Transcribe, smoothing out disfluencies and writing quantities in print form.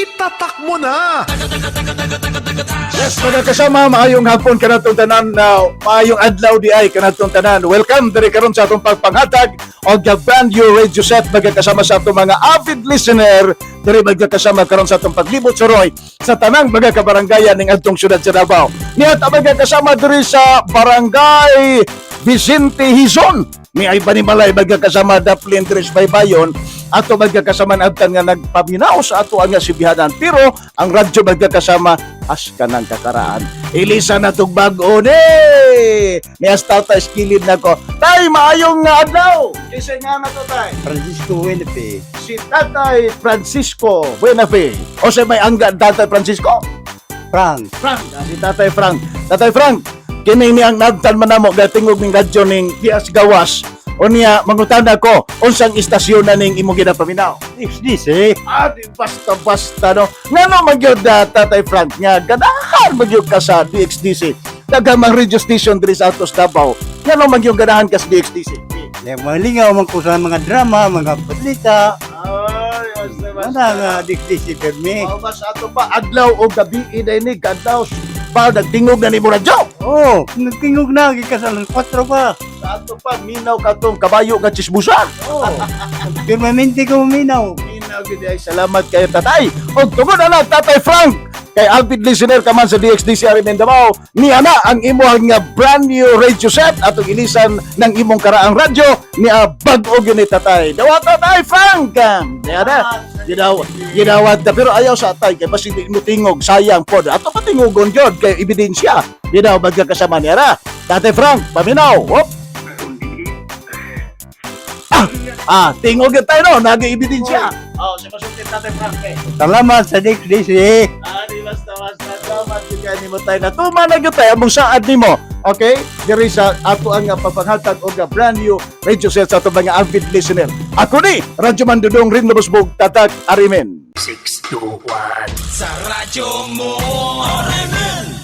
Itatak mo na! Yes, mga kasama, maayong hapon kanatong tanan na maayong adlaw di ay kanatong tanan. Welcome diri karon sa atong pagpanghatag og the brand new radio set, magkakasama sa atong mga avid listener diri, magkakasama karon sa atong paglibot suroy sa tanang mga kabaranggayan ning atong syudad sa Davao. Niya ta, magkakasama, diri sa Barangay Vicente Hizon. Ni ay Banimalay, magkakasama, daplin diri sa Baybayon ato, magkakasama, abtan nga nagpaminaw sa ato ang sibihanan, pero ang radyo, magkakasama, as kanang kakaraan ilisa na tug bag-o ni ni hasta ta skilid nako. Tay, maayong nga adlaw. Kinsa nga na to, tay? Francisco Buenafe. Si Tatay Francisco Buenafe o sa may angga, Tatay Francisco? Frank. Frank, si Tatay Frank. Tatay Frank, kini ni ang nagtan man namo gatingog ning radyo ning Dias Gawas. O niya, mangutana ko, unsang istasyon na ning imong ginapaminaw? XDC. Ah, di basta-basta, no? Ngano man gyud na, Tatay Frank, nga ganahan man gyud ka sa DXDC? Daghang mga radio station diri sa atos Davao. Ngano man gyud ganahan ka sa DXDC? Ya, malingaw man ko sa mga drama, mga balita. Ay, basta Mana nga DXDC permi. Mao ba sa ato pa adlaw o gabi inay ni kadlaw pa nagtingog na nimo radyo? Oh, nagtingog na gikas alas 4 pa. Sa ato pa minaw katong kabayo nga chismusa. Oh. Permanente ko minaw. Minaw gid ay. Salamat kayo, tatay. Og tungod ana, Tatay Frank, kay avid listener ka man sa DXDC Ari Mindanao, niya na ang imong nga brand new radio set atong ilisan ng imong karaang radyo niya, bag-o gyud ni tatay. Dawa, Tatay Frank. Niya na. Ginawa, ginawad na pero ayaw sa atay kay basin di mo tingog, sayang pod. Ato pa tingogon gyud kay ebidensya. Ginaw magkakasama niya ra. Tatay Frank, paminaw. Hop. Ah, tingog gyud tayo no, nag-ebidensya. Oh, sa masulti, Tatay Frank eh. Salamat sa DXDC. Ah, di basta basta, salamat gyud kay nimo tayo. Natuma na gyud tayo among saad nimo. Okay? Diri sa ato ang pagpanghatag og brand new radio set sa atong mga avid listener. Ako ni Radyo Man Dudong Rin Lubosbog Tatak Arimen. 6, 2, 1. Sa radyo mo. RMN.